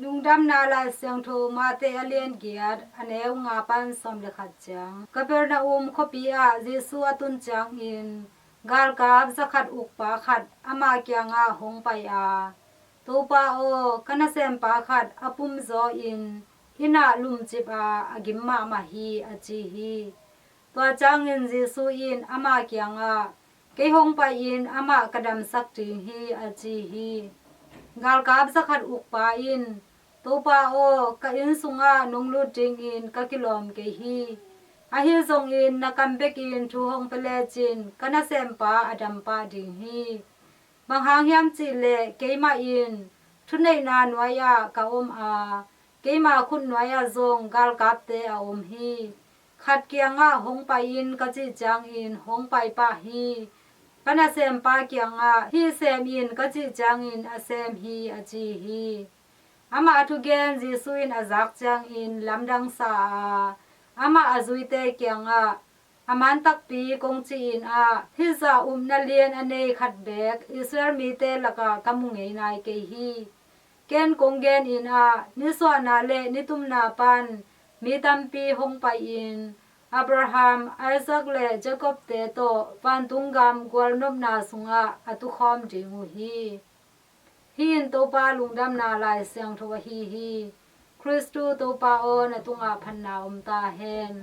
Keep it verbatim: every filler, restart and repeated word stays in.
Lungdamna Lai Siangtho Matthai a lian giat, a neu nga pan sawm le khat ciang. Kapernaum khuapi ah Jesu a tun ciangin galkap zakhat ukpa khat ama kiangah hong pai a, "Topa aw, ka nasempa khat a pumzaw in inn ah lumcip a, a gim mahmah hi," a ci hi. Tua ciangin Jesu in ama kiangah, "Kei hong pai-in amah ka damsak ding hi," a ci hi. Galkap zakhat ukpa in, "Topa aw, ka inn sungah nong lut dingin ka kilawm kei hi. Ahi zongin na kam bekin thu hong pia lecin ka nasempa a dam pah ding hi. Bang hang hiam cih leh keimah in thuneihna nuai-ah ka om a, keima khut nuai-ah zong galkapte a om hi. Khat kiangah, 'Hong pai in,' ka cih ciangin hong pai pah hi. Ka nasempa kiangah, 'Hih sem in,' ka cih ciangin a sem hi," a ci hi. Ama thugen Jesu in a zak ciangin lamdang sa a, amah a zuite kiangah, "A man takpi kong ci-in ah, hih zah upna lian a nei khat beek Israel mite lakah ka mu ngei nai kei hi. Ken kong genin ah, nisuahna le nitumna pan mi tampi hong pai-in Abraham, Isaac le Jacob-te tawh vantung gam gualnopna sungah a tukhawm ding uh hi." Hih in Topa Lungdamna Lai Siangtho ahi hi. Khristu Topa aw, na tungah phatna om ta hen.